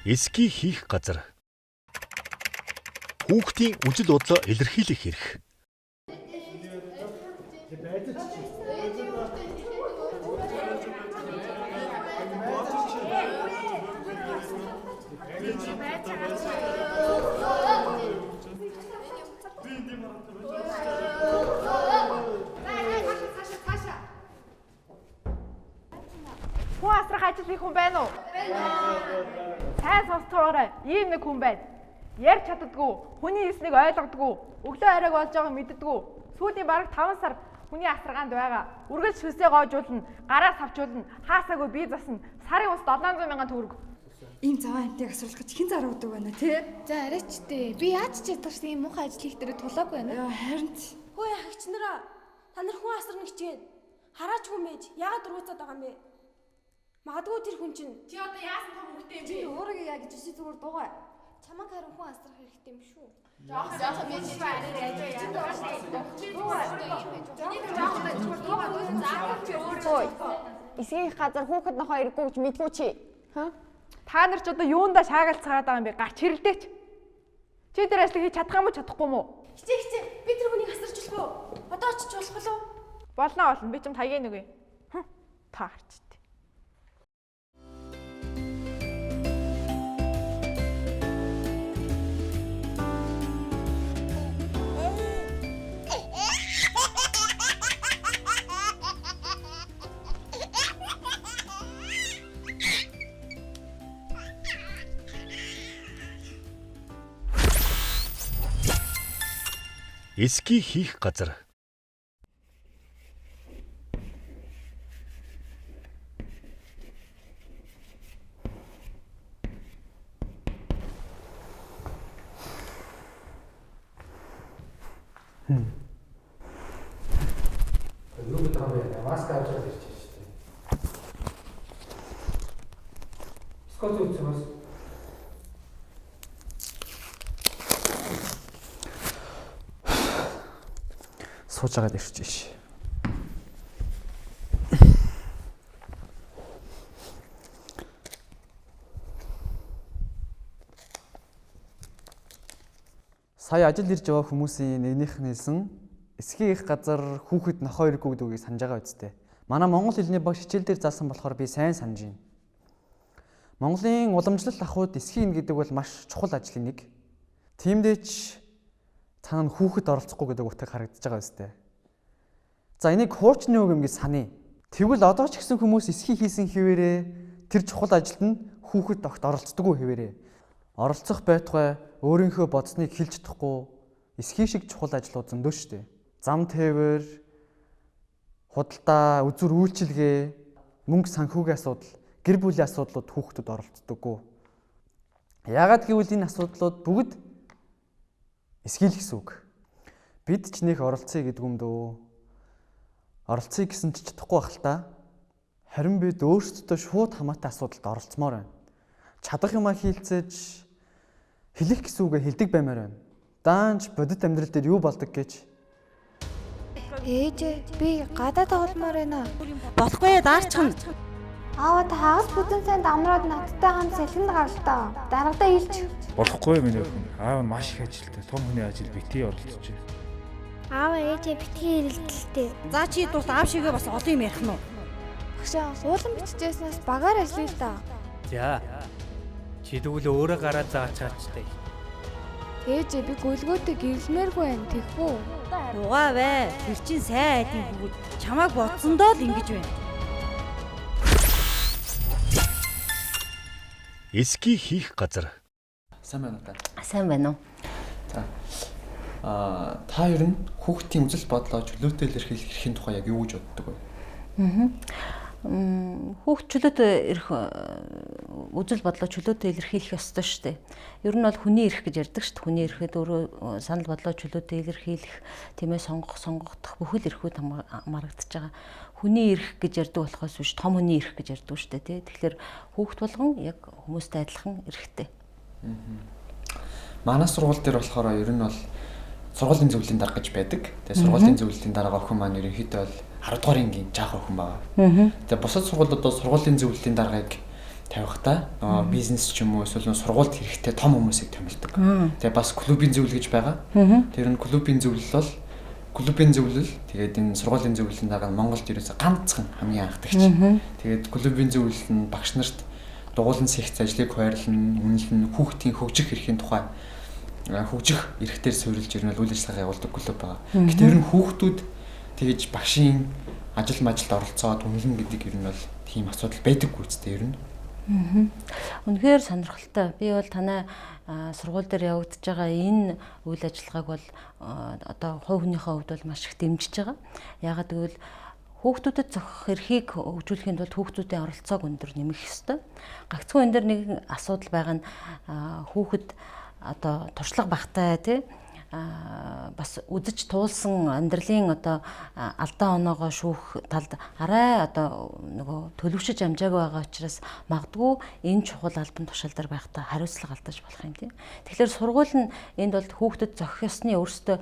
Эски хийх газар. Хүүхдийн үзэл бодлоо илэрхийлэх эрх. Хүн асрах ажил хийх хүн байна уу? Сайн сонсдогоорой. Ийм нэг хүн байна. Ярьж чаддаггүй, хүний хэлснийг ойлгодоггүй, өглөө оройг болж байгааг мэддэггүй. Сүүлийн бараг 5 сар хүний асаргаанд байгаа. Үргэлж шүсээ гоожуулна, гараа савчуулна, хаасаагүй бие засна. Сарын ус 700 мянган төгрөг. Ийм заваа амтыг асруулах гэж хэн заруудаг байна те? За арайч дээ. Би яаж ч чадах шиг ийм муухай ажил хийх дээрээ тулаагүй байна. Яа харин ч Хөөе хагч нараа. Та нар хүн асарна хичээн. Хараач хүн мэж. Яагаад дургуйцаад байгаа юм бэ? Магадгүй тэр хүн чинь Чи одоо яасан том хөвгтэй юм чи өөрийгөө яа гэж чи зүгээр дуугаа. Чамаг харин хүн асрах хэрэгтэй юм шүү. Жохон би чи Хөөе. Эсгийх газар хүүхэд нохоо ирэхгүй гэж мэдгүй чи. Ха? Та нар ч одоо юундаа шаагалцгаад байгаа юм бэ? Гарч хэрэлдээч. Чи тэр ажлыг хийж чадах юм уу, чадахгүй юм уу? хичээ хичээ. Би тэр хүнийг асарч болох уу? Одоо очиж болох уу? Болно болно. Би ч юм таяг нүгэ. Хм. Та харчт. Эски хийх газар. Юу гэдэг юм бэ? Маск авч ирж байна шүү дээ. Скот үзсэн бас. Сууж агаад ирж ш. Сая ажил ирж байгаа хүмүүсийн нэгнийх нь хэлсэн эсхий их газар хүүхэд нохоо ирэхгүй гэдэг үгийг санаж байгаа үсттэй. Манай монгол хэлний багш хичээл дээр заасан болохоор би сайн санаж байна. Монголын уламжлал ахуйд эсхий ин гэдэг бол маш чухал ажлын нэг. Тиймдээ ч цаана нь хүүхэд оролцохгүй гэдэг утга харагдаж байгаа үстэй. За энийг хуучны үг юм гэж саная. Тэгвэл одоо ч гэсэн хүмүүс эсхий хийсэн хിവэрээ тэр чухал ажилд нь хүүхэд огт оролцдоггүй хിവэрээ. Оролцох байтугай өөрийнхөө бодсныг хэлж чадахгүй эсхий шиг чухал ажлууд зөндөө шүү дээ. Зам тээвэр, худалдаа, үзүр үйлчилгээ, мөнгө санхүүгийн асуудал, гэр бүлийн асуудлууд хүүхдүүд оролцдоггүй. Яагаад гэвэл энэ асуудлууд бүгд эсхийл гэсэн үг. Бид ч нэх оролцъё гэдэг юм дөө. Оролцъё гэсэн ч чадахгүй байх л та. Харин бид өөрсдөө шууд хамаатай асуудалд оролцмоор байна. Чадах юмаа хийлцээж хэлэх гэсэн үгээ хэлдэг баймаар байна. Даанч бодит амьдрал дээр юу болдог гэж Ээжээ би гадаа тогломоор байна. Болохгүй даарчхна. Аава та хагас бүтэн сайнд амраад надтай хамт салхинд гарлаа. Даргадаа илч. Болохгүй миний охин. Аав нь маш их ажилтай. Том хүний ажил битгий оролцож. Аава ээжээ битгий эрэлдэлтэй. За чи тус аав шигээ бас олон юм ярих нь уу? Багшаа уулан бичижсэнээс багаар ажиллая л да. За. Чи тэгвэл өөрөө гараа заачаачтай. Ээжээ би гөлгөөтэй гэрэлмээргүй байна тэгэх үү? Дугаа вэ. Тэр чинь сайн айдын хүүхэд чамайг бодсондоо л ингэж байна. Эски хийх газар. Сайн байна уу та? Сайн байна уу? За. Аа та ер нь хүүхдийн үзэл бодлоо чөлөөтэй илэрхийлэх эрхийн тухай яг юу гэж боддог вэ? Хүүхд чөлөөтэй эрх үзэл бодлоо чөлөөтэй илэрхийлэх ёстой шүү дээ. Ер нь бол хүний эрх гэж ярьдаг шүү дээ. Хүний эрхэд өөрөө санал бодлоо чөлөөтэй илэрхийлэх, тийм ээ сонгох, сонгогдох бүхэл эрхүүд хамаарагдаж байгаа. Хүний эрх гэж ярьдаг болохоос биш том хүний эрх гэж ярьдаг шүү дээ, тий. Тэгэхээр хүүхд болгон яг хүмүүстэй адилхан эрхтэй. Манай сургууль дээр болохоор ер нь бол сургуулийн зөвлөлийн дарга гэж байдаг. Тэгээ сургуулийн зөвлөлийн дарга охин маань ерөнхийдөө бол 10 дугаар ангийн жаах охин байгаа. Тэгээ бусад сургуулиуд бол сургуулийн зөвлөлийн даргаыг тавихтаа нөгөө бизнес ч юм уу эсвэл сургуульд хэрэгтэй том хүмүүсийг томилдог. Тэгээ бас клубын зөвлөл гэж байгаа. Тэр нь клубын зөвлөл бол клубын зөвлөл, тэгээд энэ сургуулийн зөвлөлийн дараа Монголд ерөөсө ганцхан хамгийн анхдагч. Тэгээд клубын зөвлөл нь багш нарт дугуулan сэгц ажлыг хойрлно, үнэлнэ, хүүхдийн хөгжих эрхийн тухай хөгжих эрхтэр суурилж ер нь үйл ажиллагаа явуулдаг клуб байгаа. Гэтэ ер нь хүүхдүүд тэгэж багшийн ажил мажилд оролцоод үнэлнэ гэдэг ер нь бол тийм асуудал байдаггүй үстэй ер нь. Үнэхээр сонирхолтой. Би бол танай сургууль дээр явагдаж байгаа энэ үйл ажиллагааг бол одоо хувь хүнийхээ хувьд бол маш их дэмжиж байгаа. Яагаад гэвэл хүүхдүүдэд зохих эрхийг хөгжүүлэхийн тулд хүүхдүүдийн оролцоог өндөр нэмэх ёстой. Гагцхүү энэ дэр нэгэн асуудал байгаа нь хүүхэд одоо туршлага багтай тий бас үзэж туулсан амьдралын одоо алдаа оноогоо шүүх талд арай одоо нөгөө төлөвшөж амжаагүй байгаа учраас магадгүй энэ чухал албан тушаал дээр байхдаа хариуцлага алдаж болох юм тийм. Тэгэхээр сургууль нь энд бол хүүхдэд зохих ёсны өөрсдөө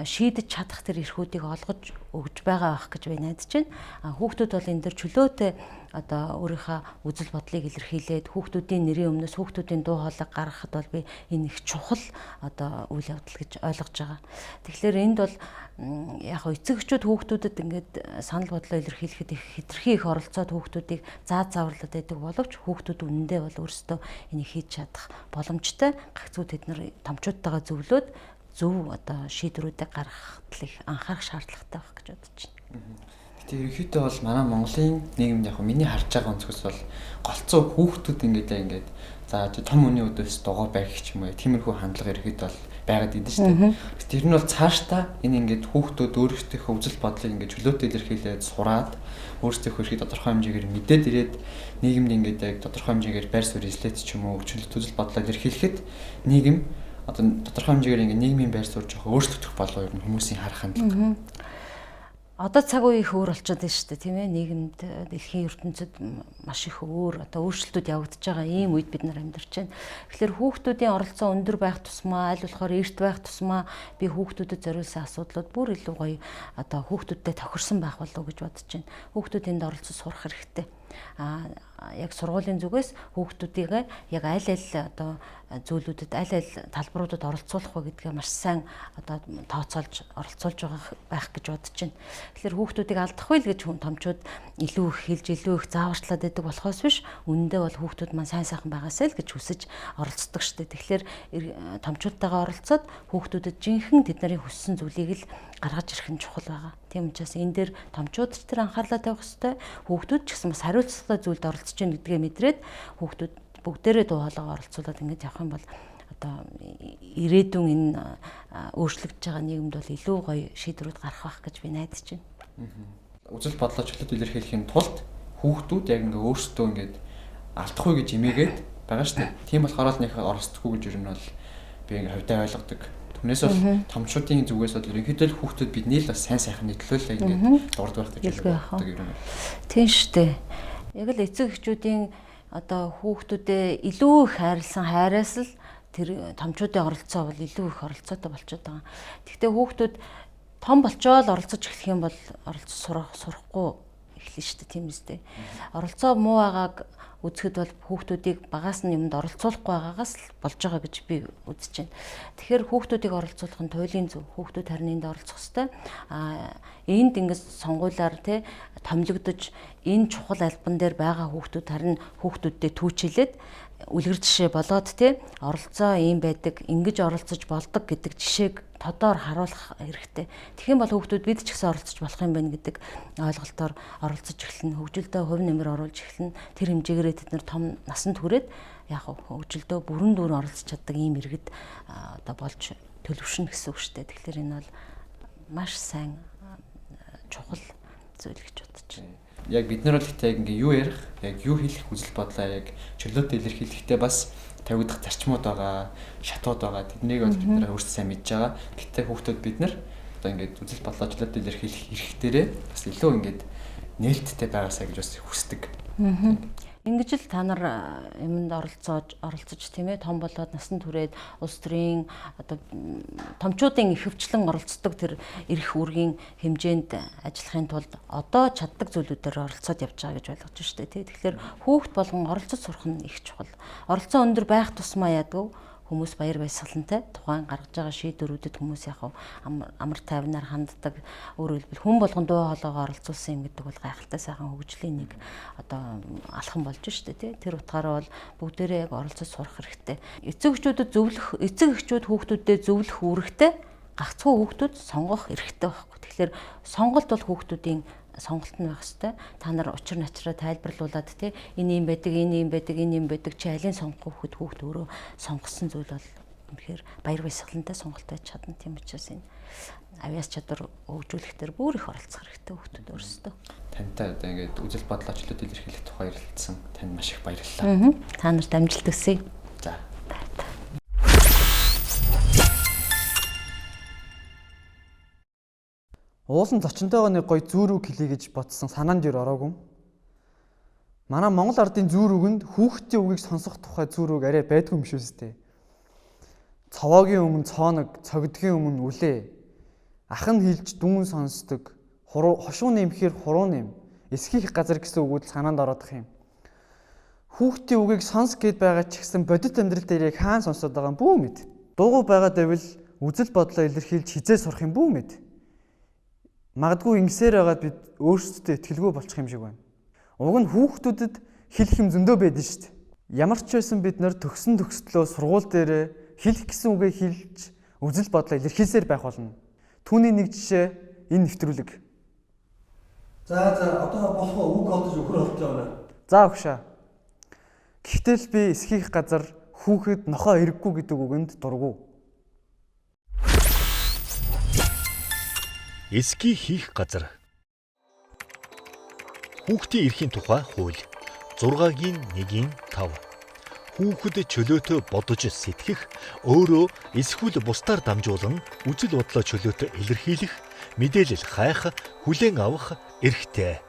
шийдэж чадах тэр эрхүүдийг олгож өгж байгаа байх гэж би найдаж байна. Хүүхдүүд бол энэ дэр чөлөөтэй одоо өөрийнхөө үзэл бодлыг илэрхийлээд хүүхдүүдийн нэрийн өмнөөс хүүхдүүдийн дуу хоолойг гаргахад бол би энэ их чухал одоо үйл явдал гэж ойлгож байгаа. Тэгэхээр энд бол яг эцэг эхчүүд хүүхдүүдэд ингээд санал бодлоо илэрхийлэхэд их хэтэрхий их оролцоод хүүхдүүдийг заа зааварлаад байдаг боловч хүүхдүүд үнэндээ бол өөрсдөө энийг хийж чадах боломжтой. Гагцхүү тэд нар томчуудтайгаа зөвлөөд зөв одоо шийдвэрүүдийг гаргахад их анхаарах шаардлагатай байх гэж бодож байна. Гэтэ ерөнхийдөө бол манай Монголын нийгэмд яг миний харж байгаа өнцгөөс бол голцоо хүүхдүүд ингээд за том хүний өдөөс дугуй барих ч юм уу тиймэрхүү хандлага ерөнхийдөө бол байгаад идэв шүү дээ. Гэтэ тэр нь бол цаашдаа энэ ингээд хүүхдүүд өөрсдийнхөө үзэл бодлыг ингээд чөлөөтэй илэрхийлээд сураад өөрсдийнхөө эрхийг тодорхой хэмжээгээр мэдээд ирээд нийгэмд ингээд яг тодорхой хэмжээгээр байр суурь эзлээд ч юм уу чөлөөт үзэл бодлоо илэрхийлэхэд нийгэм одоо тодорхой хэмжээгээр ингээд нийгмийн байр суурь жоохон өөрчлөгдөх болов ер нь хүмүүсийн харах хандлага. Одоо цаг үе их өөр болчиход байна шүү дээ, тийм ээ. Нийгэмд, дэлхийн ертөнцид маш их өөр одоо өөрчлөлтүүд явагдаж байгаа ийм үед бид нар амьдарч байна. Тэгэхээр хүүхдүүдийн оролцоо өндөр байх тусмаа, аль болохоор эрт байх тусмаа би хүүхдүүдэд зориулсан асуудлууд бүр илүү гоё одоо хүүхдүүдтэй тохирсон байх болов уу гэж бодож байна. Хүүхдүүд энд оролцож сурах хэрэгтэй. Яг сургуулийн зүгээс хүүхдүүдийг яг аль аль одоо зүйлүүдэд аль аль талбаруудад оролцуулах вэ гэдгээ маш сайн одоо тооцоолж оролцуулж байгаа байх гэж бодож байна. Тэгэхээр хүүхдүүдийг алдахгүй л гэж томчууд илүү их хэлж, илүү их зааварчлаад байдаг болохоос биш, үнэндээ бол хүүхдүүд маань сайн сайхан байгаасай л гэж хүсэж оролцдог штеп. Тэгэхээр томчуудтайгаа оролцоод хүүхдүүдэд жинхэнэ тэдний хүссэн зүйлийг л гаргаж ирэх нь чухал байгаа. Тийм учраас энэ дээр томчууд ч тэр анхаарлаа тавих ёстой. Хүүхдүүд ч гэсэн бас хариуцлагатай зүйлд оролцож байна гэдгээ мэдрээд хүүхдүүд бүгдээрээ дуу хоолойгоо оролцуулаад ингэж явах юм бол одоо ирээдүйн энэ өөрчлөгдөж байгаа нийгэмд бол илүү гоё шийдвэрүүд гарах байх гэж би найдаж байна. Үзэл бодлоо чөлөөт илэрхийлэхийн тулд хүүхдүүд яг ингээ өөрсдөө ингээд алдахгүй гэж имээгээд байгаа шүү дээ. Тийм болохоор л нэг оролцдоггүй гэж ер нь бол би ингээ хувьдаа ойлгодог. Түүнээс бол томчуудын зүгээс бол ерөнхийдөө л хүүхдүүд бидний л бас сайн сайхны төлөө л ингээд дурд байх гэж боддог юм. Тийм шүү дээ. Яг л эцэг эхчүүдийн одоо хүүхдүүдээ илүү их хайрлсан хайраас л тэр томчуудын оролцоо бол илүү их оролцоотой болчиход байгаа. Гэхдээ хүүхдүүд том болчоод оролцож эхлэх юм бол оролцож сурахгүй эхэлнэ шүү дээ, тийм үстэй. Оролцоо муу байгааг үзэхэд бол хүүхдүүдийг багаас нь юмд оролцуулахгүй байгаагаас л болж байгаа гэж би үзэж байна. Тэгэхээр хүүхдүүдийг оролцуулах нь туйлын зөв. Хүүхдүүд харин энд оролцох ёстой. Энд ингэж сонгуулиар тий томилогдож энэ чухал албан дээр байгаа хүүхдүүд харин хүүхдүүддээ түүчилээд үлгэр жишээ болоод тий оролцоо ийм байдаг, ингэж оролцож болдог гэдэг жишээг тодоор харуулах хэрэгтэй. Тэгэх юм бол хүүхдүүд бид ч гэсэн оролцож болох юм байна гэдэг ойлголтоор оролцож эхэлнэ, хөгжилдөө хувь нэмэр оруулж эхэлнэ. Тэр хэмжээгээрээ тэд нар том насанд хүрээд яг хөгжилдөө бүрэн дүүрэн оролцож чаддаг ийм иргэд одоо болж төлөвшнө гэсэн үг шүү дээ. Тэгэхээр энэ бол маш сайн чухал зүйл гэж бодож байна. Яг бид нар бол ихтэй яг ингээ юу ярих, яг юу хэлэх үзэл бодлоо яг чөлөөтэй илэрхийлэхдээ бас тавигдах зарчмууд байгаа, шатууд байгаа. Тэднийг бол бид нар өөрсдөө сайн мэдж байгаа. Гэхдээ хүүхдүүд бид нар одоо ингээд үзэл бодлоо чөлөөтэй илэрхийлэх эрх дээрээ бас илүү ингээд нээлттэй байгаасаа гэж бас хүсдэг. Ингэж л та нар юмд оролцож тийм ээ, том болоод насан туршид улс төрийн одоо томчуудын ихэвчлэн оролцдог тэр эрх үүргийн хэмжээнд ажиллахын тулд одоо чаддаг зүйлүүдээр оролцоод явж байгаа гэж ойлгож штэ тий. Тэгэхээр хүүхд болгон оролцож сурах нь их чухал. Оролцоо өндөр байх тусмаа яадаг хүмүүс баяр баясгалантай тухайн гаргаж байгаа шийдвэрүүдэд хүмүүс яг амар тайвнаар ханддаг. Өөрөөр хэлбэл хүн болгон дуу хоолойгоо оролцуулсан юм гэдэг бол гайхалтай сайхан хөгжлийн нэг одоо алхам болж штэ тий. Тэр утгаараа бол бүгдээрээ яг оролцож сурах хэрэгтэй. Эцэг эхчүүдэд зөвлөх, эцэг эхчүүд хүүхдүүдэд зөвлөх үүрэгтэй, гагцхүү хүүхдүүд сонгох эрхтэй байхгүй. Тэгэхээр сонголт бол хүүхдүүдийн сонголт нь байх хэвээр. Та нар учир начраа тайлбарлуулад тий, энэ юм байдаг, энэ юм байдаг, энэ юм байдаг, чи алийг сонгох вэ гэхэд хүүхд өөрөө сонгосон зүйл бол үнэхээр баяр баясгалантай сонголт байж чадна. Тийм учраас энэ авиас чадвар хөгжүүлэх дээр бүр их оролцох хэрэгтэй хүүхдүүд өөрсдөө. Тантай одоо ингээд үзэл бодлоо чөлөөт илэрхийлэх тухай ярилцсан. Танд маш их баярлалаа. Та нарт амжилт хүсье. За. Уулын зочинтойгоо нэг гоё зүүр үг хэлье гэж бодсон санаанд юу ороогүй. Манай Монгол ардын зүүр үгэнд хүүхдийн үгийг сонсох тухай зүүр үг арай байдгүй юм шүү дээ. Цовоогийн өмнө цооног, цогдгийн өмнө үлээ. Ах нь хилж дүүн сонсдог, хошуу нэмэхээр хуруу нэм, эсхийх газар гэсэн үгүүд санаанд ороодох юм. Хүүхдийн үгийг сонс гэд байгаа ч гэсэн бодит амьдрал дээр яг хаан сонсоод байгаа юм бүү мэд. Дуугүй байгаа дэвэл үзэл бодлоо илэрхийлж хизээ сурах юм бүү мэд. Магадгүй ингэсээр байгаад бид өөрсдөдөө итгэлгүй болчих юм шиг байна. Уг нь хүүхдүүдэд хэлэх юм зөндөө байдэн шүү дээ. Ямар ч байсан бид нар төгсөн төгслөө сургууль дээрээ хэлэх гэсэн үгээ хэлж үзэл бодлоо илэрхийлсээр байх болно. Түүний нэг жишээ энэ нэвтрүүлэг. За одоо болох уу, үг олдож өхөр олдож байгаа юм. За өгшөө. Гэхдээ л би эсхийх газар хүүхэд нохоо эрэггүй гэдэг үгэнд дургу. Эсхий хийх газар. Хүүхдийн эрхийн тухай хууль 6-гийн 1-ийн 5. Хүүхэд чөлөөтэй бодож сэтгэх, өөрөө эсвэл бусдаар дамжуулан үзэл бодлоо чөлөөтэй илэрхийлэх, мэдээлэл хайх, хүлээн авах эрхтэй.